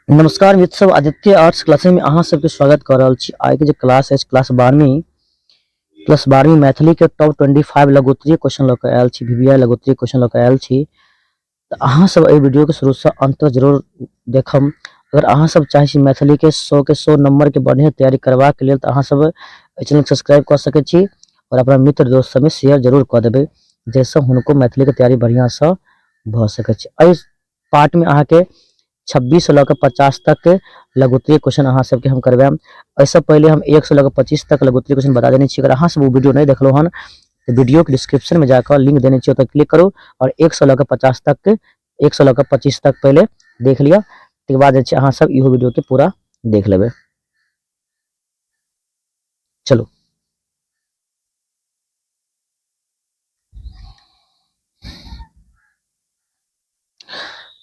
नमस्कार मित्र सब, आदित्य आर्ट्स क्लास में अहाँ सबके स्वागत कर रहल छी। आइ के जे क्लास अछि क्लास 12वीं, क्लास 12वीं मैथिली के टॉप 25 लघुत्तरीय क्वेश्चन लऽ कऽ आयल छी, VVI लघुत्तरीय क्वेश्चन लऽ कऽ आयल छी। तऽ अहाँ सब एहि वीडियो के शुरू से अंत तक जरूर देखम। अगर अहाँ सब चाहै छी मैथिली के 100 के 100 नंबर के बढ़िया तैयारी करबाक लेल तऽ अहाँ सब एहि चैनल के सब्सक्राइब कऽ सकै छी और अपना मित्र दोस्त सबमे शेयर जरूर कऽ देबै, जाहिसँ हुनको मैथिली के तैयारी बढ़िया से भऽ सकै छै। एहि पार्ट में अहाँके 26 से लऽ कऽ 50 तक के लघुत्तरीय क्वेश्चन अहाँ सबके हम करबायब। एहिसँ पहिले हम 1 से लऽ कऽ 25 तक लघुत्तरीय क्वेश्चन बता देने छी। अगर अहाँ सब ओ वीडियो नहि देखलहुँ हन तऽ वीडियो के डिस्क्रिप्शन में जाकऽ लिंक देने छी, ओतऽ क्लिक करू और 1 से लऽ कऽ 50 तक के, 1 से लऽ कऽ 25 तक पहिले देख लिअ। तकर बाद जे छै अहाँ सब इहो वीडियो के पूरा देख लेबै। चलू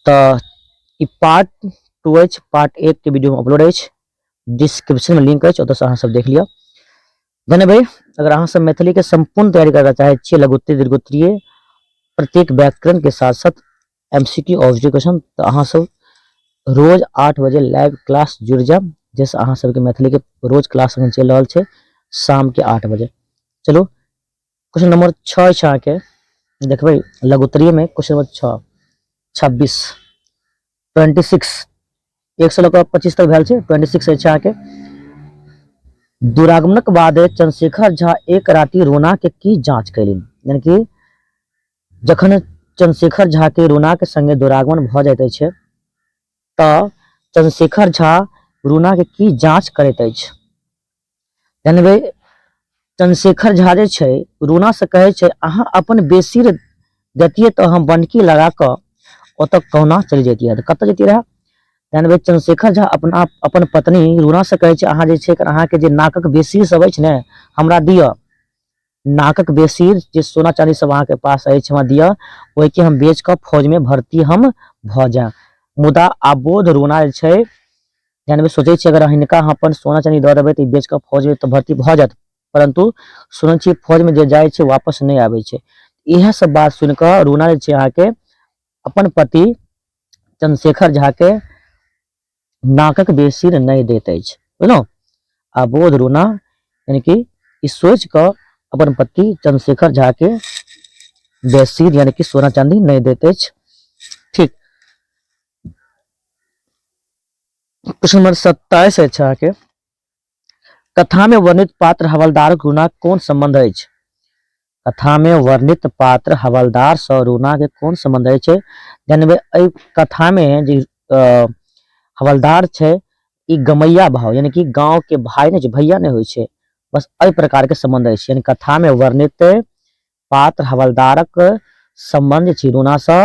तऽ ई पार्ट 2 अछि, पार्ट 1 के वीडियो अपलोड अछि, डिस्क्रिप्शन में लिंक अछि, ओतऽसँ अहाँ सब देख लिअ। धन्यवाद। अगर अहाँ सब मैथिली के संपूर्ण तैयारी करना चाहै छियै, लघुत्तरीय दीर्घोत्तरीय प्रत्येक व्याकरण के साथ साथ M C Q objective question, तऽ अहाँ सब रोज 8 बजे लाइव क्लास जुड़ जायब, जाहिसँ अहाँ सबके मैथिली के रोज क्लास अखन चलि रहल छै शाम के 8 बजे। चलू क्वेश्चन नंबर 6 अछि अहाँके, देखबै लघुत्तरीय में क्वेश्चन नंबर 6, 26, 26, 1 से लऽ कऽ 25 तक भेल छै, 26 अछि अहाँके। दुरागमनक बाद चंद्रशेखर झा एक राति रोना के की जांच कयलनि, यानी कि जखन चंद्रशेखर झा के रोना के संगे दुरागमन भऽ जाइत अछि तऽ चंद्रशेखर झा रोना के की जांच करैत अछि। जानबै चंद्रशेखर झा जे छै रूना से कहै छै अहाँ अपन बेसीर दैतियै तऽ हम बनकी लगा कऽ ओतऽ कहुना चलि जैतियै। तऽ कतऽ जैतियै रहए? जानबै चंद्रशेखर झा अपना अपन पत्नी रूना से कहै छै अहाँ जे छै अहाँके जे नाकक बेसीर सब अछि ने हमरा दिअ, नाकक बेसीर जे सोना चांदी सब अहाँके पास अछि हमरा दिअ, ओहिके हम बेच कऽ फौजमे भर्ती हम भऽ जायब। मुदा अबोध रूना जे छै जानबै सोचै छी अगर हिनका हम अपन सोना चांदी दऽ देबै तऽ ई बेच कऽ फौजमे तऽ भर्ती भऽ जायत, परन्तु सुनै छियै फौजमे जे जाइ छै वापस नहि आबै छै। इएह सब बात सुनि कऽ रूना जे छै अहाँके अपन पति चंद्रशेखर झा के नाकक बेसीर नहि दैत अछि, बुझलहुँ। अबोध रूना यानी कि ई सोचि कऽ अपन पति चंद्रशेखर झा के बेसीर यानी कि सोना चांदी नहि दैत अछि। ठीक, क्वेश्चन नंबर 27 अछि अहाँके, कथा में वर्णित पात्र हवलदार रूना कोन संबंध अछि? कथा में वर्णित पात्र हवलदार सँ रूना के कोन संबंध अछि? जानबे एहि कथा में जे हवलदार छै ई गमैया भाव यानी कि गांव के भाई नहि छै, भैया नहि होइ छै, बस एहि प्रकार के संबंध अछि। यानी कथा में वर्णित पात्र हवलदारक संबंध छी रूना सँ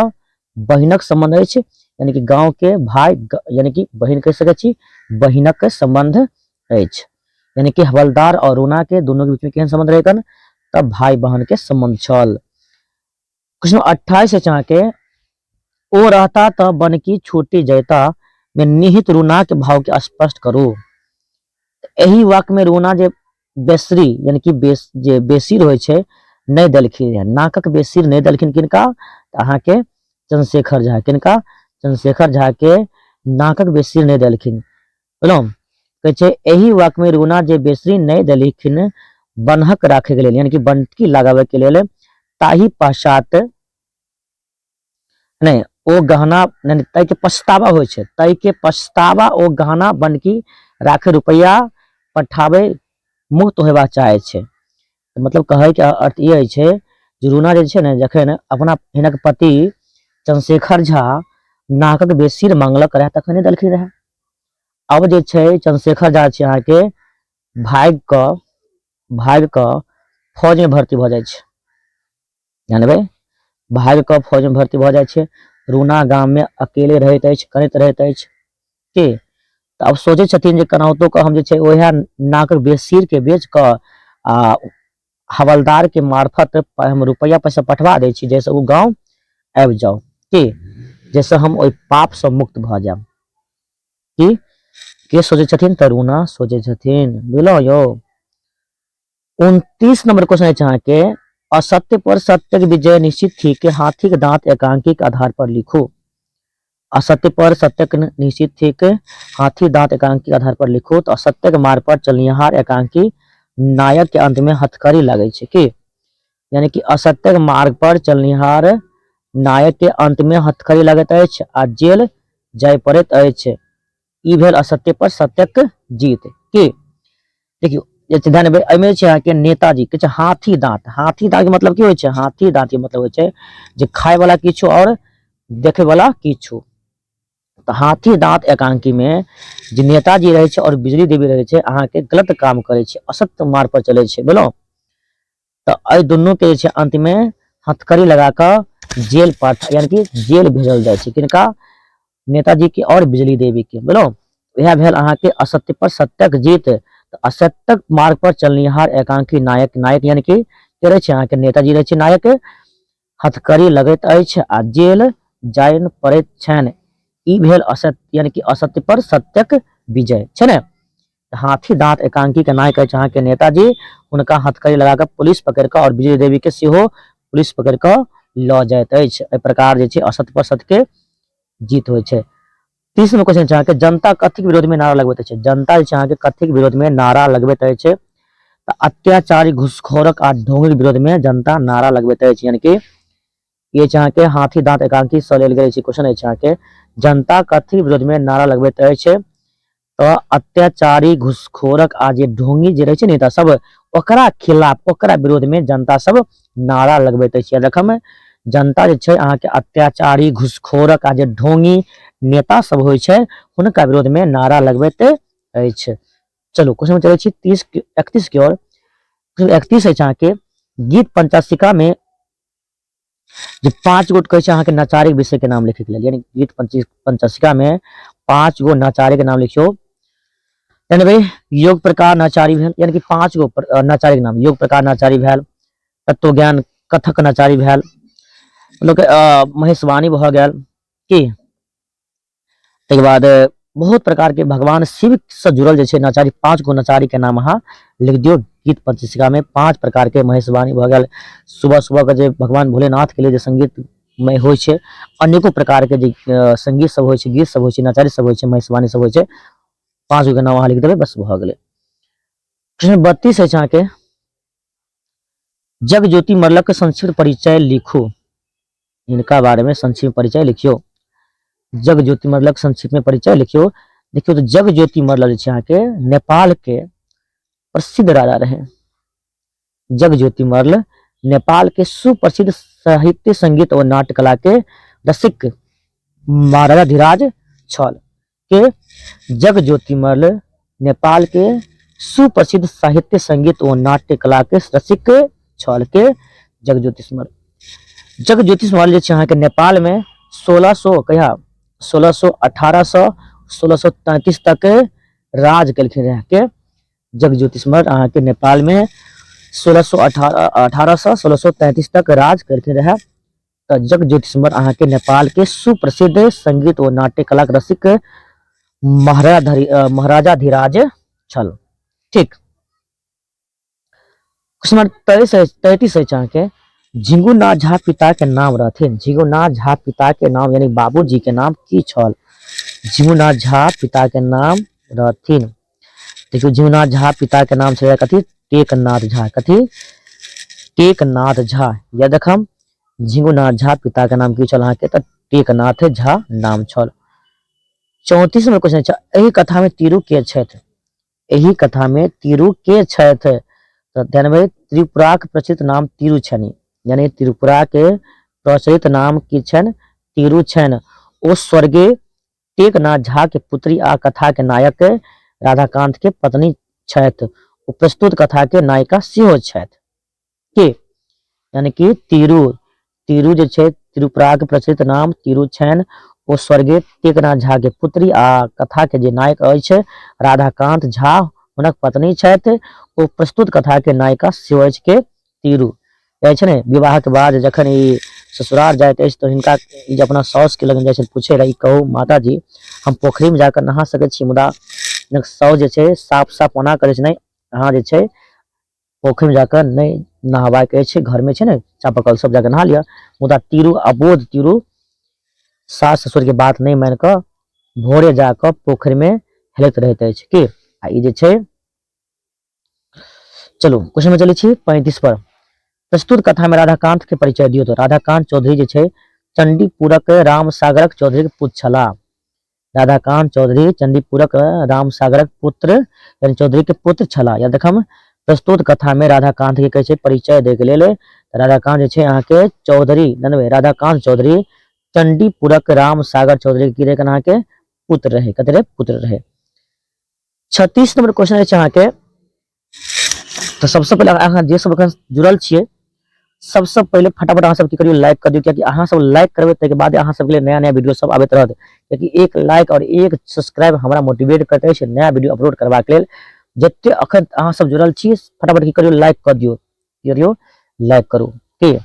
बहिनक संबंध अछि, यानी कि गांव के भाई यानी कि बहिन कहि सकै छी, बहिनक संबंध अछि। यानी कि हवलदार और रूना के दोनों के बीच में केहन संबंध रहे कन, तब भाई बहन के संबंध छल। क्वेश्चन 28 अछि अहाँके, ओ रहता तऽ बनकी छूटी जयता में निहित रूना के भाव के स्पष्ट करू। एहि वाक्य में रूना जे बेसरी यानी कि बेस जे बेसीर होइ छै नहि देलखिन, नाकक बेसीर नहि देलखिन किनका, तऽ अहाँके चंद्रशेखर झा, किनका, चंद्रशेखर झा के नाकक बेसीर नहि देलखिन। बुझलहुँ, कहै छै एहि वाक्य में रूना जे बेसरी नहि देलखिन बन्हक राखै के लेल यानी कि बंटकी लगाबै के लेल, ताहि पश्चात नहि ओ गहना नहि ताहि के पछतावा होइ छै, ताहि के पछतावा ओ गहना बन्हकी राखै रुपैआ पठाबै मुक्त होयबाक चाहै छै। मतलब कहै के अर्थ ई होइ छै जे रूना जे छै ने जखन अपना हिनक पति चंद्रशेखर झा नाकक बेसीर मांगलक रहए तखन नहि देलखिन रहए। अब जे छै चंद्रशेखर झा छै अहाँके भागि कऽ फौजमे भर्ती भऽ जाइ छै, जानबै, भागि कऽ फौजमे भर्ती भऽ जाइ छै। रूना गाममे अकेले रहैत अछि, कनैत रहैत अछि की तऽ आब सोचै छथिन जे केनाहितो कऽ हम जे छै ओएह नाकक बेसीरके बेच कऽ आ हवलदारके मार्फत हम रुपैआ पैसा पठवा दै छी जाहिसँ ओ गाँव आबि जाउ की जाहिसँ हम ओहि पापसँ मुक्त भऽ जायब। की के सोचै छथिन तऽ रूना सोचै छथिन, बुझलहुँ यौ। 29 नंबर क्वेश्चन अछि अहाँके, असत्य पर सत्यक विजय निश्चित थिक, हाथीक दांत एकांकीक आधार पर लिखू। असत्य पर सत्यक निश्चित थिक। हाथी दांत एकांकी के आधार पर लिखू। तऽ असत्यक मार्ग पर चलनिहार एकांकी नायक के अंत में हथकड़ी लगै छै की, यानी कि असत्यक मार्ग पर चलनिहार नायक के अंत में हथकड़ी लगैत अछि आ जेल जाय पड़ैत अछि। ई भेल असत्य पर सत्यक जीत की। देखियौ जे छै ध्यान देबै एहिमे जे छै अहाँके नेताजी कहै छै हाथी दाँत। हाथी दाँत के मतलब की होइ छै? हाथी दाँत के मतलब होइ छै जे खाय वाला किछु आओर देखै वाला किछु। तऽ हाथी दाँत एकांकी मे जे नेताजी रहै छै आओर बिजली देवी रहै छै अहाँके गलत काम करै छै, असत्य मार्ग पर चलै छै, बुझलहुँ? तऽ एहि दुनू के जे छै अंत मे हथकड़ी लगा कऽ जेल पाठ यानी कि जेल भेजल जाइ छै। किनका? नेताजी के और बिजली देवी के, बुझलहुँ? इएह भेल अहाँके असत्य पर सत्यक जीत। तऽ असत्यक मार्ग पर चलनिहार एकांकी नायक, नायक यानी कि के रहै छै अहाँके नेताजी रहै छै नायक, हथकड़ी लगैत अछि आ जेल जाय पड़ैत छनि। ई भेल असत्य यानी कि असत्य पर सत्यक विजय छै ने। हाथी दांत एकांकी के नायक अछि अहाँके नेताजी, हुनका हथकड़ी लगा कऽ पुलिस पकड़ि कऽ और विजय देवी के सेहो पुलिस पकड़ि कऽ लऽ जाइत अछि। एहि प्रकार जे छै असत्य पर सत्य के जीत होइ छै। 30 नंबर क्वेश्चन छै अहाँके, जनता कथीक विरोध में नारा लगबैत अछि? जनता जे छै अहाँके कथीक विरोध में नारा लगबैत अछि? तऽ अत्याचारी, घुसखोरक आ ढोंगीक विरोध में जनता नारा लगबैत अछि। यानी कि ई अछि अहाँके हाथी दांत एकांकी सँ लेल गेल अछि क्वेश्चन अछि अहाँके, जनता कथीक विरोध में नारा लगबैत अछि? तऽ अत्याचारी, घुसखोरक आ जे ढोंगी जे रहै छै नेता सब, ओकरा खिलाफ ओकरा विरोध में जनता सब नारा लगबैत अछि। याद रखब, जनता जे छै अहाँके अत्याचारी, घुसखोरक आ जे ढोंगी नेता सब होइ छै हुनका विरोध में नारा लगबैत अछि। चलू क्वेश्चन में चलै छी 31 के ओर। 31 अछि अहाँके, गीत पंचाशिका में जे 5 गोट कहै छै अहाँके नचारीक विषय के नाम लिखै के लेल, यानी गीत पंचाशिका में 5 गो नचारी के नाम लिखियौ। यानी भाई योग प्रकार नचारी भेल, यानी कि 5 गो नचारी के नाम, योग प्रकार नचारी भेल, तत्वज्ञान कथक नचारी भेल, मतलब महेशवाणी भऽ गेल की, ताहिके बाद बहुत प्रकार के भगवान शिव से जुड़ल जे छै नचारी, 5 गो नचारी के नाम अहाँ लिख दियौ गीत पंचशिका में। 5 प्रकार के महेशवाणी भऽ गेल, सुबह सुबह के जे भगवान भोलेनाथ के लिए जे संगीत में होइ छै, अनेको प्रकार के जे संगीत सब होइ छै, गीत सब होइ छै, नचारी सब होइ छै, महेशवाणी सब होइ छै, 5 गो के नाम अहाँ लिख देबै, बस भऽ गेलै। प्रश्न 32 अछि अहाँके, जग ज्योति मल्लक के संक्षिप्त परिचय लिखू। हिनका बारे में संक्षिप्त परिचय लिखियो। जग ज्योति मल्लक संक्षिप्त में परिचय लिखियो। देखियो तो जग ज्योति मल्ल जे छै अहाँके नेपाल के प्रसिद्ध राजा रहे। जग ज्योति मल्ल नेपाल के सुप्रसिद्ध साहित्य, संगीत और नाट्य कला के रसिक महाराजाधिराज छल। के जग ज्योति मल्ल नेपाल के सुप्रसिद्ध साहित्य, संगीत और नाट्य कला के रसिक छल। के जग ज्योतिष मल्ल। जग ज्योतिष मल्ल जे छै अहाँके नेपाल में सोलह सौ कहिया सोलह सौ अठारह सौ सोलह सौ तैंतीस तक राज केलखिन रहे। के जग ज्योतिष मल्ल अहाँके नेपाल में सोलह सौ अठारह, अठारह सौ सोलह सौ तैंतीस तक राज केलखिन रहे। तऽ जग ज्योतिष मल्ल अहाँके नेपाल के सुप्रसिद्ध संगीत और नाट्य कला के रसिक महाराजाधिराज छल। ठीक, क्वेश्चन नंबर 33 अछि अहाँके, झिंगुनाथ झा पिता के नाम रहथिन। झिंगुनाथ झा पिता के नाम यानी बाबूजी के नाम की छल? झिंगुनाथ झा पिता के नाम रहथिन। देखियौ झिंगुनाथ झा पिता के नाम छलै कथी? टेकनाथ झा। कथी? टेकनाथ झा। याद रखम, झिंगुनाथ झा पिता के नाम की छल अहाँके? तऽ टेकनाथ झा नाम छल। 34 नंबर क्वेश्चन छै, एहि कथा में तिरु के छथि? एहि कथा में तिरु के छथि? तऽ ध्यान देबै, त्रिपुराक प्रचलित नाम तिरु छनि, यानी त्रिपुरा के प्रचलित नाम की छनि? तिरु छनि। ओ स्वर्गीय टेकनाथ झा के पुत्री आ कथा के नायक राधाकांत के पत्नी छथि। ओ प्रस्तुत कथा के नायिका सेहो छथि। के यानी कि तिरु, तिरु जे छै त्रिपुराक प्रचलित नाम तिरु छनि। ओ स्वर्गीय टेकनाथ झा के पुत्री आ कथा के जे नायक अछि राधाकांत झा हुनक पत्नी छथि। ओ प्रस्तुत कथा के नायिका सेहो अछि। के तिरु जाइ छै ने विवाह के बाद जखन ई ससुराल जाइत अछि तऽ हिनका ई जे अपना साउस के लग जाइ छै पूछे रही, कहू माता जी हम पोखरि में जाकर नहा सकै छी? मुदा हिनक साउस जे छै साफ साफ मना करै छै, नहि अहाँ जे छै पोखरि में जाकर नहि नहबाक अछि, घर में छै ने चापाकल सब जाकर नहा लिअ। मुदा तिरु अबोध तिरु सास ससुरके बात नहि मानि कऽ भोरे जा कऽ पोखरिमे हेलैत रहैत अछि की। आ ई जे छै, चलू क्वेश्चन में चलै छी 35 पर। प्रस्तुत कथा में राधाकांत के परिचय दियौ। तो राधाकांत चौधरी जे छै चंडीपुरक रामसागरक चौधरी के पुत्र छलाह। राधाकांत चौधरी चंडीपुरक रामसागरक पुत्र यानी चौधरी के पुत्र छलाह। याद रखम, प्रस्तुत कथा में राधाकांत के कहै छै परिचय दै के लेल। राधाकांत जे छै अहाँके चौधरी ननबे, राधाकांत चौधरी चंडीपुरक रामसागर चौधरी के की रहै अहाँके पुत्र रहै, कथी रहै? पुत्र रहै। 36 नंबर क्वेश्चन अछि अहाँके। तऽ सबसँ पहिले अहाँ जे सब एखन जुड़ल छियै, सबसँ पहिले फटाफट अहाँ सब की करियौ, लाइक कर दियौ, कियाकि अहाँ सब लाइक करबै ताहिके बाद अहाँ सबके लिए नया नया वीडियो सब आबैत रहत। कियाकि एक लाइक और एक सब्सक्राइब हमरा मोटिवेट करैत अछि नया वीडियो अपलोड करबाक लेल। जते अखन अहाँ सब जुड़ल छी, फटाफट की करियौ, लाइक कर दियौ, की करियौ, लाइक करू की।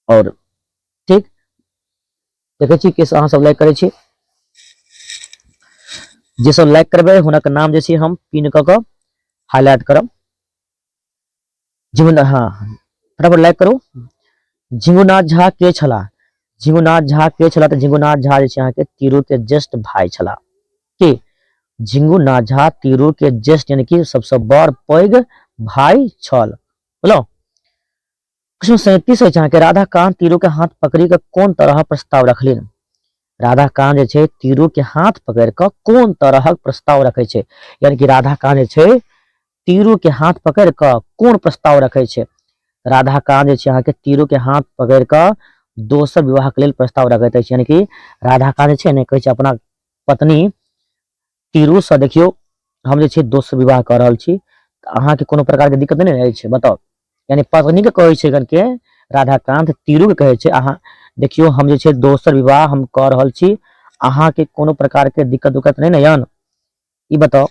और ठीक देखै छी कि अहाँ सब लाइक करै छी। जे सब लाइक करबै हुनक नाम जे छै हम पिन कऽ कऽ हाईलाइट करब। झिंगुना, हाँ फटाफट लाइक करू। झिंगुनाथ झा के छलाह? झिंगुनाथ झा के छलाह? तऽ झिंगुनाथ झा जे छै अहाँके तिरू के ज्येष्ठ भाई छलाह। के झिंगुनाथ झा तिरू के ज्येष्ठ यानी कि सबसँ बड़ पैघ भाई छल। बुझलहुँ? क्वेश्चन 37 अछि अहाँके, राधाकांत तीरू के हाथ पकड़ि कऽ कोन तरह प्रस्ताव रखलिन? राधाकांत जे छै तीरू के हाथ पकड़ि कऽ कोन तरहक प्रस्ताव रखै छै? यानी कि राधाकांत जे छै तीरू के हाथ पकड़ि कऽ कोन प्रस्ताव रखै छै? राधाकांत जे छै अहाँके तीरू के हाथ पकड़ि कऽ दोसर विवाहके लेल प्रस्ताव रखैत अछि। यानी कि राधाकांत जे छै ने कहै छै अपना पत्नी तीरूसँ, देखियौ हम जे छै दोसर विवाह कऽ रहल छी, तऽ अहाँके कोनो प्रकारके दिक्कत नहि ने अछि, बताउ? यानी पत्नीके कहै छै के राधाकान्त तीरूके कहै छै, अहाँ देखियौ हम जे छै दोसर विवाह हम कऽ रहल छी, अहाँके कोनो प्रकारके दिक्कत उक्कत नहि ने यऽ, ई बताउ?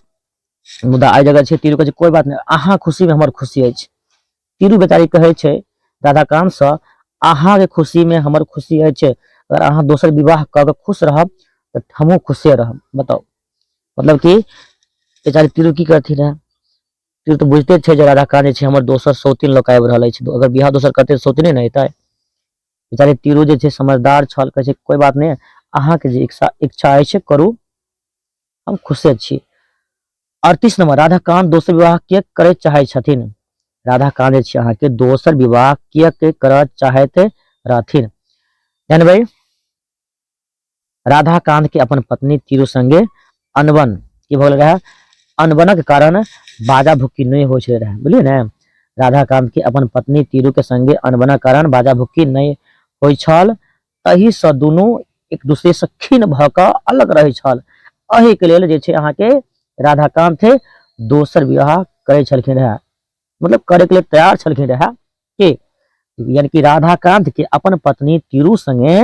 मुदा एहि जगह छै तीरू कहै छै कोइ बात नहि, अहाँ खुशीमे हमर खुशी अछि। तीरू बेचारी कहै छै राधाकान्तसँ, अहाँके खुशीमे हमर खुशी अछि, अगर अहाँ दोसर विवाह कऽ कऽ खुश रहब तऽ हमहूँ खुशे रहब। बताउ, मतलब कि बेचारी तीरू की करथिन रहए? तीरू तऽ बुझिते छै जे राधाकान्त जे छै हमर दोसर सौतीन लऽ कऽ आबि रहल अछि। अगर बियाह दोसर करतै तऽ सौतीने ने एतै। बेचारी तीरू जे छै समझदार छल, कहै छै कोइ बात नहि, अहाँके जे इच्छा इच्छा अछि करू, हम खुशे छी। 38 नंबर, राधाकान्त दोसर विवाह किएक करय चाहै छथिन? राधाकान्त जे छै अहाँके दोसर विवाह किएक करय चाहैत रहथिन? जानबै, राधाकान्त के अपन पत्नी तीरू संगे अनबन की भऽ गेल रहै? अनबनक कारण बाजा भुक्की नहि होइ छलै रहै, बुझलियै ने? राधाकान्त के अपन पत्नी तीरू के संगे अनबनक कारण बाजा भुक्की नहि होइ छल, ताहिसँ दुनू एक दूसरेसँ खिन्न भऽ कऽ अलग रहै छल। एहिके लेल जे छै अहाँके राधाकान्त दोसर विवाह करै छलखिन रहए, मतलब करैके लेल तैयार छलखिन रहए के। यानी कि राधाकान्त के अपन पत्नी तीरू संगे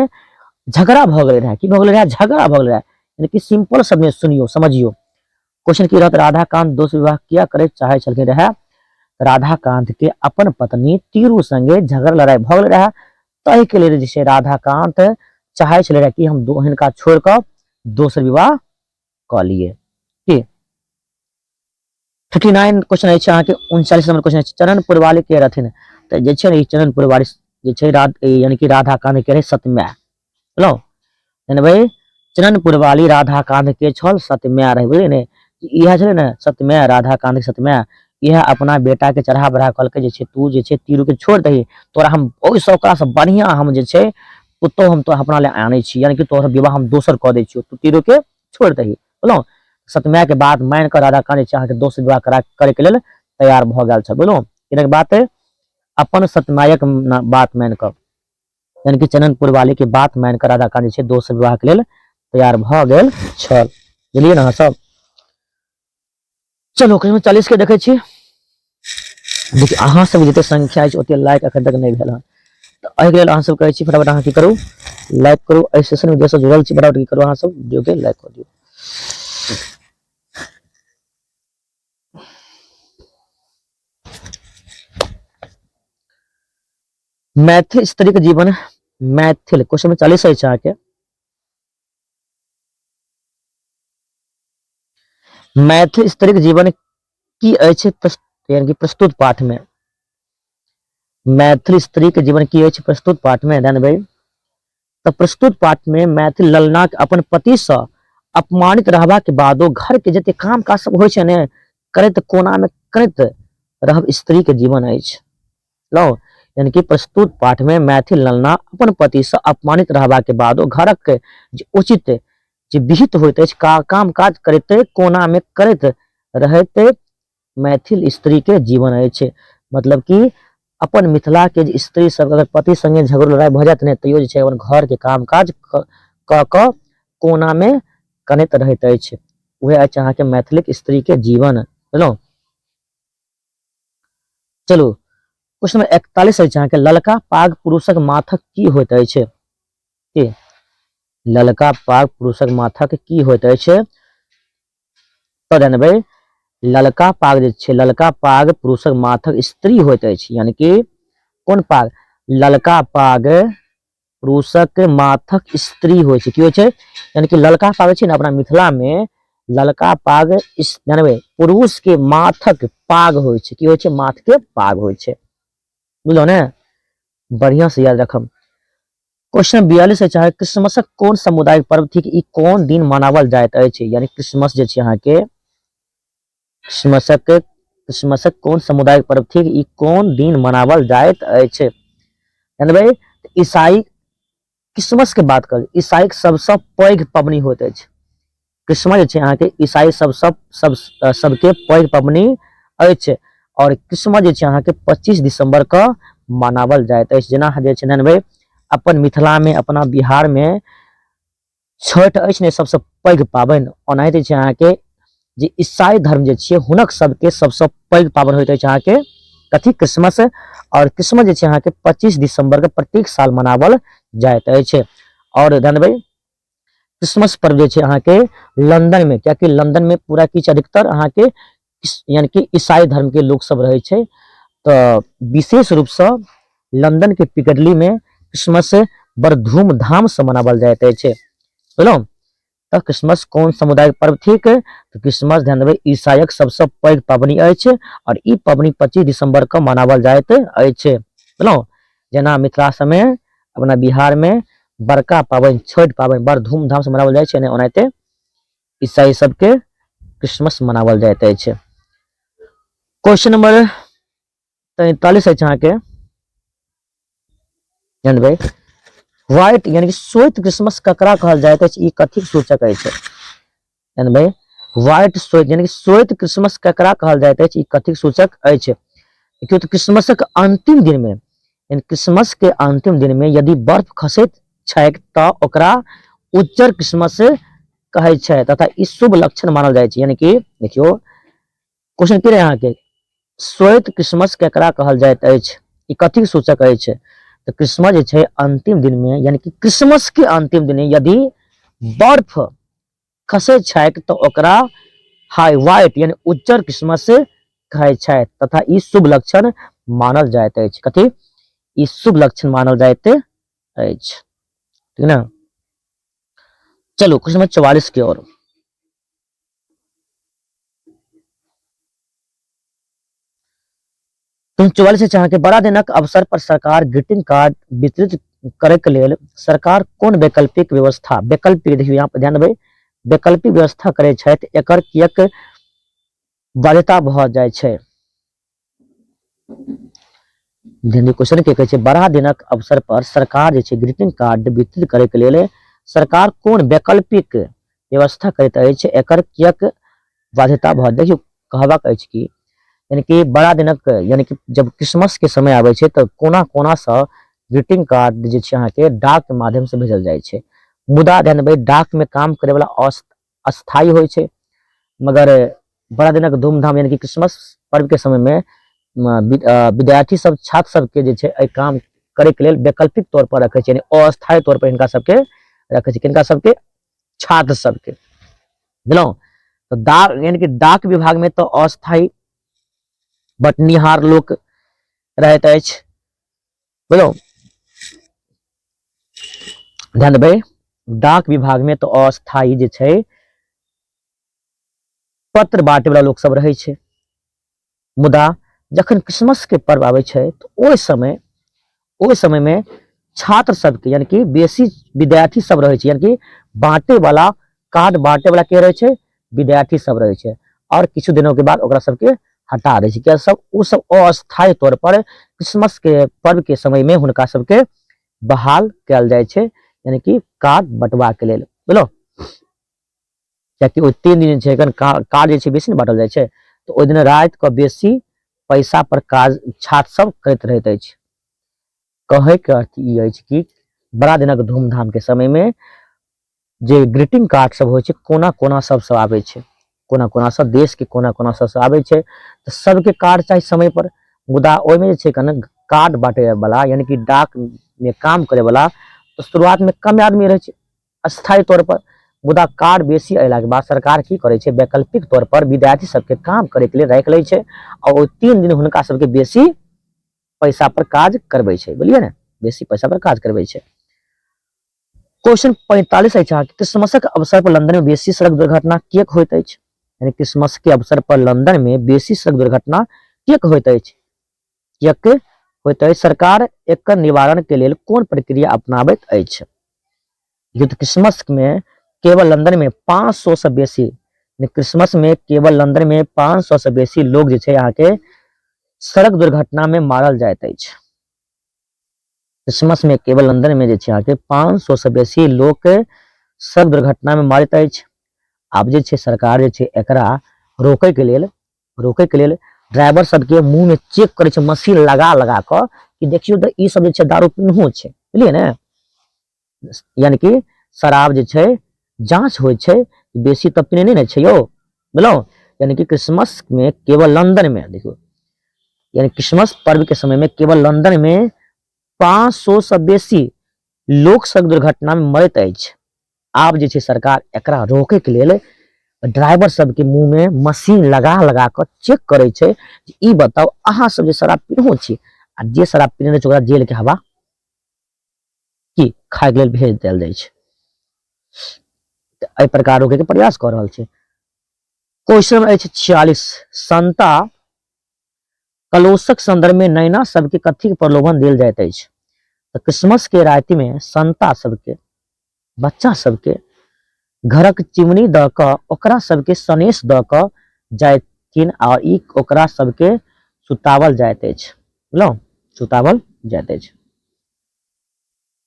झगड़ा भऽ गेलै रहए। की भऽ गेलै रहए? झगड़ा भऽ गेलै रहए। यानी कि सिंपल शब्दमे सुनियौ समझियौ, क्वेश्चन की रहत? राधाकांत दोसर विवाह किया करे चाहे छलखिन रहे? राधाकांत के अपन पत्नी तीरू संगे झगड़ा लड़ाई भऽ गेल रहे, ताहि के लेल जे छै राधाकांत चाहे छलै रहे कि हम हिनका छोड़ कऽ दोसर विवाह कऽ लिए। की 39 क्वेश्चन अछि अहाँके, 39 नंबर क्वेश्चन अछि, चरण पुरवाली के रहथिन? तऽ जे छै ने ई चरण पुरवाली जे छै यानी कि राधाकांत के रहे सतम्या। बुझलहुँ? यानी चरण पुरवाली राधाकांत के छल सतम्या रहे, बुझलियै ने? इएह छलै ने सतम्या, राधाकांत के सतम्या। इएह अपना बेटा के चढ़ा बढ़ा कहलकै जे छै तू जे छै तीरू के छोड़ि दही, तोरा हम ओहिसँ ओकरासँ बढ़िआँ हम जे छै पुतोहु हम तोरा अपना लए आनै छी, यानी कि तोहर विवाह हम दोसर कऽ दै छियौ, तू तीरू के छोड़ि दही। बुझलहुँ? सतमाय के बात मानि कऽ राधाकांत जे छै अहाँके दोसर विवाह करा करैके लेल तैयार भऽ गेल छल। बुझलहुँ? हिनक बात अपन सतमायक बात मानि कऽ, यानी कि चननपुर वाली के बात मान कऽ राधाकांत जे छै दोसर विवाह के लेल तैयार भऽ गेल छल। बुझलियै ने अहाँ सब? चलो कहियो 40 के देखै छी। देखियौ अहाँ सब जते संख्या अछि ओते लाइक अखन तक नहि भेल हन, तऽ एहिके लेल अहाँ सब कहै छी फटाफट अहाँ की करू, लाइक करू। एहि सेशन में जे सब जुड़ल छी फटाफट की करू, अहाँ सब वीडियो के लाइक कऽ दियौ। मैथिल स्त्रीक जीवन, मैथिल क्वेश्चन में 40 अछि अहाँके, मैथिल स्त्रीक जीवन की अछि यानी कि प्रस्तुत पाठ में? मैथिल स्त्री के जीवन की अछि प्रस्तुत पाठ में? ध्यान भाई, तऽ प्रस्तुत पाठमे मैथिल ललनाक अपन पतिसँ अपमानित रहबाक बादो घरके जते काम काज सब होइ छै ने करैत कोनामे करैत रहब स्त्रीके जीवन अछि। लौ यानी कि प्रस्तुत पाठमे मैथिल ललना अपन पतिसँ अपमानित रहबाक बादो घरक जे उचित जे विहित होइत अछि का काम काज करैत कोनामे करैत रहैत मैथिल स्त्रीके जीवन अछि। मतलब कि अपन मिथिलाके जे स्त्री सब अगर पति सङ्गे झगड़ो लड़ाइ भऽ जायत ने तैयो जे छै अपन घरके काम काज कऽ कऽ कोनामे कनैत रहैत अछि। उएह अछि अहाँके मैथिलीक स्त्रीके जीवन। बुझलहुँ? चलू क्वेश्चन नंबर 41 अछि अहाँके ललका पाग पुरुषक माथक की होइत अछि? की ललका पाग पुरुषक माथक की होइत अछि? तऽ जानबै ललका पाग जे छै ललका पाग पुरुषक माथक स्त्री होइत अछि। यानी कि कोन पाग? ललका पाग पुरुषक माथक स्त्री होइ छै। की होइ छै? यानी कि ललका पाग छै ने अपना मिथिला मे ललका पाग जानबै पुरुष के माथक पाग होइ छै। की होइ छै? माथ के पाग होइ छै। बुझलहुँ ने? बढ़िया से याद रखब। क्वेश्चन 42 अछि अहाँके क्रिसमसक कोन समुदायिक पर्व थिक? ई कोन दिन मनावल जाइत अछि? यानी क्रिसमस जे छै अहाँके क्रिसमसक क्रिसमसक कोन समुदायिक पर्व थिक? ई कोन दिन मनावल जाइत अछि? जानबै ईसाई क्रिसमस के बात कर ईसाई सबसँ पैघ पबनी होइत अछि। क्रिसमस जे छै अहाँके ईसाई सब सब सब सबके पैघ पबनी अछि और क्रिसमस जे छै अहाँके 25 दिसंबर के मनावल जाइत अछि। जेना जे छै जानबै अपन मिथिला में अपना बिहार में छठि अछि ने सबसँ पैघ पाबनि, ओनाहिते छै अहाँके जे ईसाई धर्म जे छियै हुनक सबके सबसँ पैघ पाबनि होइत अछि अहाँके कथी? क्रिसमस। और क्रिसमस जे छै अहाँके 25 दिसंबर के प्रत्येक साल मनावल जाइत अछि। और जानबै क्रिसमस पर्व जे छै अहाँके लंदन में, कियाकि लंदन में पूरा किछु अधिकतर अहाँके यानी कि ईसाई धर्म के लोक सब रहै छै, तऽ विशेष रूपसँ लंदन के पिकडली में क्रिसमस बड़ धूमधाम से मनावल जाइत अछि। बुझलहुँ? तऽ क्रिसमस कोन समुदायक पर्व थिक? तऽ क्रिसमस ध्यान देबै ईसाईक सबसँ पैघ पबनी अछि और ई पबनी 25 दिसंबर के मनावल जाइत अछि। बुझलहुँ? जेना मिथिला सबमे अपना बिहार में बड़का पाबनि छठि पाबनि बड़ धूमधाम से मनावल जाइ छै ने, ओनाहिते ईसाई सबके क्रिसमस मनावल जाइत अछि। क्वेश्चन नंबर 43 अछि अहाँके जानबै व्हाइट यानी कि श्वेत क्रिसमस ककरा कहल जाइत अछि? ई कथिक सूचक अछि? जानबै व्हाइट श्वेत यानी कि श्वेत क्रिसमस ककरा कहल जाइत अछि? ई कथिक सूचक अछि? देखियौ तऽ क्रिसमसक अंतिम दिन में यानी क्रिसमस के अंतिम दिन में यदि बर्फ खसैत छैक तऽ ओकरा उज्जर क्रिसमस कहै छै तथा ई शुभ लक्षण मानल जाइ छै। यानी कि देखियौ क्वेश्चन की रहै अहाँके श्वेत क्रिसमस केकरा कहल जाइत अछि? ई कथीक सूचक अछि? तऽ क्रिसमस जे छै अंतिम दिन में यानी कि क्रिसमस के अंतिम दिन यदि बर्फ खसै छैक तऽ ओकरा हाई व्हाइट यानी उज्जर क्रिसमस कहै छै तथा ई शुभ लक्षण मानल जाइत अछि। कथी? ई शुभ लक्षण मानल जाइत अछि। ठीक ने? चलू क्वेश्चन नंबर 44 के ओर। 44 अहाँके बड़ा दिनक अवसर पर सरकार ग्रीटिंग कार्ड वितरित करे के लेल सरकार कोन वैकल्पिक व्यवस्था, वैकल्पिक देखियौ यहाँ पर ध्यान देबै, वैकल्पिक व्यवस्था करे छथि, एकर कियक बाध्यता भऽ जाइ छै? ध्यान दियौ क्वेश्चन के कहै छै बड़ा दिनक अवसर पर सरकार जे छै ग्रीटिंग कार्ड वितरित करे के लेल सरकार कोन वैकल्पिक व्यवस्था करैत अछि, एकर कियक बाध्यता भऽ, देखियौ कहबाक अछि कि यानी कि बड़ा दिनक यानी कि जब क्रिसमस के समय आबै छै तऽ कोना कोना सँ ग्रीटिंग कार्ड जे छै अहाँके डाक के माध्यम से भेजल जाइ छै। मुदा ध्यान देबै डाक में काम करे वाला अस्थायी होइ छै, मगर बड़ा दिनक धूमधाम यानी कि क्रिसमस पर्व के समय में विद्यार्थी सब छात्र सबके जे छै एहि काम करे के लेल वैकल्पिक तौर पर रखै छै, यानी अस्थायी तौर पर हिनका सबके रखै छै। किनका सबके? छात्र सबके। बुझलहुँ? तऽ डाक यानी कि डाक विभाग में तऽ अस्थायी बटनिहार लोक रहैत अछि। बुझलहुँ? ध्यान देबै डाक विभाग में तऽ अस्थायी जे छै पत्र बांटे वाला लोक सब रहै छै, मुदा जखन क्रिसमस के पर्व आबै छै तऽ ओहि समय में छात्र सबके यानी कि बेसी विद्यार्थी सब रहै छै, यानी कि बांटे वाला कार्ड बांटे वाला के रहै छै, विद्यार्थी सब रहै छै। और किछु दिनों के बाद ओकरा सबके हटा दै छै, किया सब ओ सब अस्थायी तौर पर क्रिसमस के पर्व के समय में हुनका सबके बहाल कयल जाइ छै, यानी कि कार्ड बंटवा के लेल, बुझलहुँ? कियाकि ओहि 3 दिन छै एखन कार्ड जे छै बेसी ने बांटल जाइ छै, तऽ ओहि दिन राति कऽ बेसी पैसा पर काज छात्र सब करैत रहैत अछि। कहै के अर्थ ई अछि कि बड़ा दिनक धूमधाम के समय में जे ग्रीटिंग कार्ड सब होइ छै कोना कोना सब सब आबै छै, कोना कोना सब देश के कोना कोना सब सब आबै छै, तऽ सबके कार्ड चाही समय पर। मुदा ओहिमे जे छै कने कार्ड बांटे वाला यानी कि डाक में काम करे वाला तऽ शुरुआत में कम आदमी रहै छै अस्थायी तौर पर, मुदा कार्ड बेसी अयलाके बाद सरकार की करै छै, वैकल्पिक तौर पर विद्यार्थी सबके काम करैके लेल राखि लै छै आ ओहि 3 दिन हुनका सबके बेसी पैसा पर काज करबै छै, बुझलियै ने, बेसी पैसा पर काज करबै छै। क्वेश्चन 45 अछि अहाँके, क्रिसमसक अवसर पर लंदन में बेसी सड़क दुर्घटना किएक होइत अछि? यानी क्रिसमस के अवसर पर लंदन में बेसी सड़क दुर्घटना किएक होइत अछि? किएक होइत अछि? सरकार एकर निवारण के लेल कोन प्रक्रिया अपनाबैत अछि? युद्ध क्रिसमस में केवल लंदन में 500 से बेसी, क्रिसमस में केवल लंदन में 500 से बेसी लोग जे छै अहाँके सड़क दुर्घटना में मारल जाइत अछि। क्रिसमस में केवल लंदन में जे छै अहाँके 500 से बेसी लोक सड़क दुर्घटना में मारैत अछि। आब जे छै सरकार जे छै एकरा रोकै के लेल, रोकै के लेल ड्राइवर सबके मुंह में चेक करै छै मशीन लगा लगा कऽ कि देखियौ तऽ ई सब जे छै दारू पीनहो छै, बुझलियै ने, यानी कि शराब जे छै जांच होइ छै, बेसी तऽ पीने नहि ने छै यौ, बुझलहुँ? यानी कि क्रिसमस में केवल लंदन में देखियौ, यानी क्रिसमस पर्व के समय में केवल लंदन में 500 से बेसी लोक सड़क दुर्घटना में मरैत अछि। आब जे छै सरकार एकरा रोकै के लेल ड्राइवर सबके मुंह में मशीन लगा लगा कऽ चेक करै छै जे ई बताउ अहाँ सब जे शराब पीनहो छी, आ जे शराब पीने रहै छै ओकरा जेल के हवा की खायके लेल भेज देल जाइ छै। तऽ एहि प्रकार रोकैके प्रयास कऽ रहल छै। क्वेश्चन अछि 46, संता कलोसक संदर्भ में नैना सबके कथी के प्रलोभन देल जाइत अछि? तऽ क्रिसमस के राति में संता सबके, बच्चा सबके घरक चिमनी दऽ कऽ ओकरा सबके सनेस दऽ कऽ जाइथिन आ ई ओकरा सबके सुतावल जाइत अछि, बुझलहुँ, सुतावल जाइत अछि।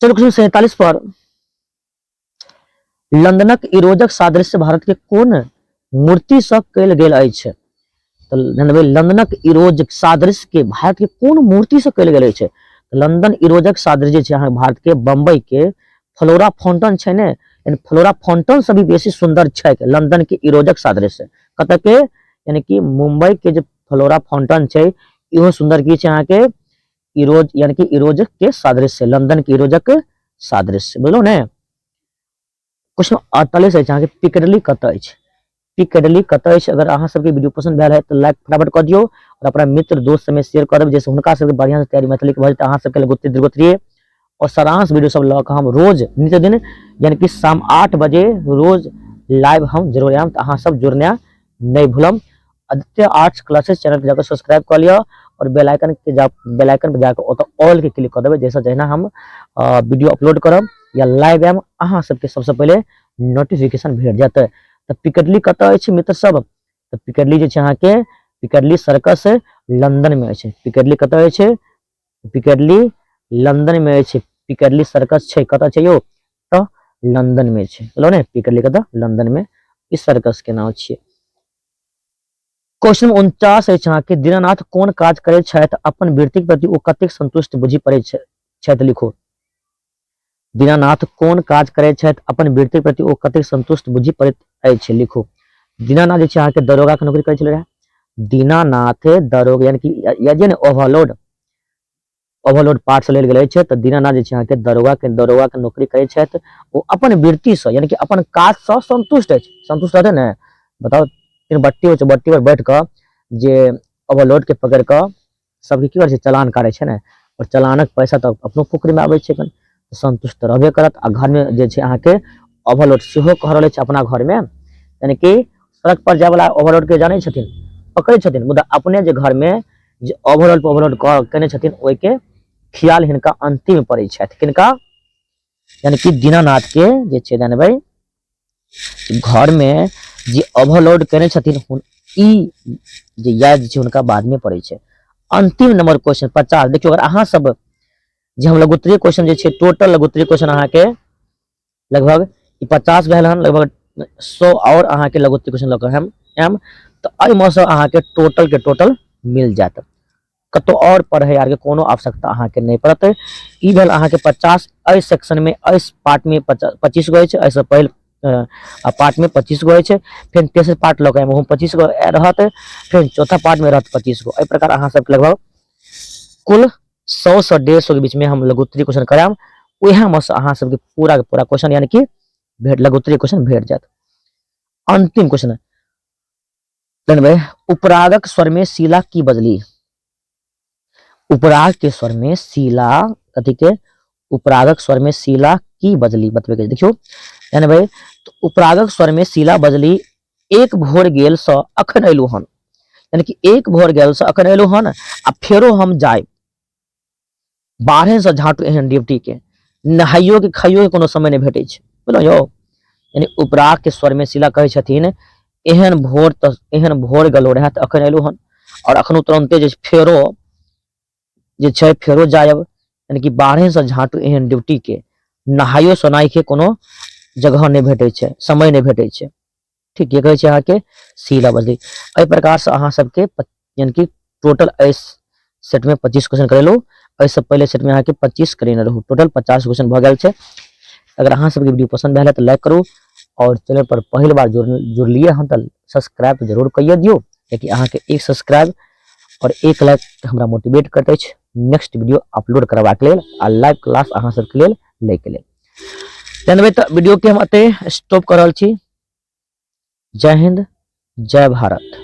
चलू क्वेश्चन 47 पर, लंदनक इरोजक सादृश्य भारत के कोन मूर्ति सँ कयल गेल अछि? तऽ ध्यान देबै, लंदनक इरोज सादृश्य के भारत के कोन मूर्ति सँ कयल गेल अछि? लंदन इरोजक सादृश्य जे छै अहाँ भारत के बम्बई के फ्लोरा फाउंटन छै ने, यानी फ्लोरा फाउंटन से भी बेसी सुंदर छै लंदन के इरोजक सादृश्य। कतऽ के? यानी कि मुंबई के जे फ्लोरा फाउंटन छै इहो सुंदर की छै अहाँके इरोज, यानी कि इरोजक के सादृश्य, लंदन के इरोजक सादृश्य, बुझलहुँ ने। क्वेश्चन 48 अछि अहाँके, पिकडली कतऽ अछि? पिकडली कतऽ अछि? अगर अहाँ सबके वीडियो पसंद भेल है तऽ लाइक फटाफट कऽ दियौ और अपना मित्र दोस्त सबमे शेयर कऽ देब, जाहिसँ हुनका सबके बढ़िआँ से तैयारी मैथिलीके भऽ जेतै। अहाँ सबके लेल गोत्री त्रिगोत्रीय और सारांश वीडियो सब लऽ कऽ हम रोज नित्य दिन यानी कि शाम 8 बजे रोज लाइव हम जरूर आयब, तऽ अहाँ सब जुड़नाइ नहि भूलब। आदित्य आर्ट्स क्लासेस चैनल के जाकर सब्सक्राइब कऽ लिअ और बेल आइकन के जा बेल आइकन पर जाकर ओतऽ ऑल के क्लिक कऽ देबै, जाहिसँ जहिना हम वीडियो अपलोड करब या लाइव आयब अहाँ सबके सबसँ पहिले नोटिफिकेशन भेट जायत। तऽ पिकडली कतऽ अछि मित्र सब? तऽ पिकडली जे छै अहाँके पिकडली सर्कस लंदन में अछि। पिकडली कतऽ अछि? पिकडली लंदन में अछि। पिकडली सर्कस छै कतऽ छै यौ? तऽ लंदन में छै, बुझलहुँ ने? पिकडली कतऽ? लंदन में ई सर्कस के नाम छियै। क्वेश्चन 49 अछि अहाँके, दीनानाथ कोन काज करैत छथि? अपन वृत्तिक प्रति ओ कतेक संतुष्ट बुझि पड़ैत छथि? लिखू। दीनानाथ कोन काज करैत छथि? अपन वृत्तिक प्रति ओ कतेक संतुष्ट बुझि पड़ैत अछि? लिखू। दीनानाथ जे छै अहाँके दरोगा के नौकरी करै छलै रहए। दीनानाथ दरोगा यानी कि या जे ने ओवरलोड, ओवरलोड पार्ट से लेल गेल अछि। तऽ दीनानाथ जे छै अहाँके दरोगा के नौकरी करै छथि, ओ अपन वृत्तिसँ यानी कि अपन काजसँ संतुष्ट अछि। संतुष्ट रहतै ने? बताउ, तीन बट्टी होइ छै, बट्टी पर बैठ कऽ जे ओवरलोड के पकड़ि कऽ सबके की करै छै? चलान काटै छै ने, आओर चलानक पैसा तऽ अपनो पोखरिमे आबै छै, संतुष्ट तऽ रहबे करत। आ घरमे जे छै अहाँके ओवरलोड सेहो कह रहल अछि अपना घरमे, यानी कि सड़क पर जायवला ओवरलोड के जानै छथिन, पकड़ै छथिन, मुदा अपने जे घरमे जे ओवरलोड पर ओवरलोड कऽ केने छथिन ओहिके ख्याल हिनका अंतिम पड़ै छथि। किनका? यानी कि दीनानाथ के जे छै जानबै घर में जे ओवरलोड केने छथिन ई जे याद जे छै हुनका बाद में पड़ै छै। अंतिम नंबर क्वेश्चन 50। देखियौ अगर अहाँ सब जे हम लघुत्तरीय क्वेश्चन जे छै टोटल लघुत्तरीय क्वेश्चन अहाँके लगभग ई 50 भेल हन, लगभग 100 और अहाँके लघुत्तरीय क्वेश्चन लऽ कऽ हम आयब तऽ एहिमे सँ अहाँके टोटल के टोटल मिल जायत। कतौ और पढ़ै आरके कोनो आवश्यकता अहाँके नहि पड़त। ई भेल अहाँके 50 एहि सेक्शन में, एहि पार्ट में 25 गो अछि, एहिसँ पहिल पार्ट में 25 गो अछि, फेर तेसर पार्ट लऽ कऽ आयब ओहोमे 25 गो रहत, फेर चौथा पार्ट में रहत 25 गो। एहि प्रकार अहाँ सबके लगभग कुल 100 से 150 के बीच में हम लघुत्तरीय क्वेश्चन करायब। उएह में से अहाँ सबके पूरा के पूरा क्वेश्चन यानी कि भेट लघुत्तरीय क्वेश्चन भेट जायत। अंतिम क्वेश्चन जानबै, उपरागक स्वर में शीला की बजली? उपराग के स्वर में शीला कथी के? उपरागक स्वर में शीला की बजली बतबे के देखियो जानबै तो उपरागक स्वर में शीला बजली एक भोर गेल स अखन अयलू हन, यानी कि एक भोर गेल स अखन अयलू हन आ फेरो हम जाय बारहे से झाटू एहन ड्यूटी के नहाइयो के खाइयो के कोनो समय नहीं भेटै छै, बुझलहुँ यौ। यानी उपराग के स्वर में शीला कहै छथिन एहन भोर तऽ एहन भोर गेलो रहए तऽ अखन एलहुँ हन और अखनो तुरन्ते जे फेरो जे छै फेरो जायब, यानी कि बारहे से झाटू एहन ड्यूटी के नहाइयो सोनाइ के कोनो जगह नहीं भेटै छै, समय नहीं भेटै छै। ठीक, ये कहै छै अहाँके शीला बजली। एहि प्रकार से अहाँ सबके यानी कि टोटल एहि सेट में 25 क्वेश्चन करेलहुँ, एहिसँ पहिले सेट में अहाँके 25 करेने रहू, टोटल 50 क्वेश्चन भऽ गेल छै। अगर अहाँ सबके वीडियो पसंद भेल तऽ लाइक करू और चैनल पर पहिल बार जुड़लियै हन तऽ सब्सक्राइब जरूर करिए दियौ, कियाकि अहाँके एक सब्सक्राइब और एक लाइक हमरा मोटिवेट करैत अछि नेक्स्ट वीडियो अपलोड करबाक लेल आ लाइव क्लास अहाँ सबके लेल लैके लेल। जानबै तऽ वीडियो के हम एतै स्टॉप कऽ रहल छी। जय हिंद, जय भारत।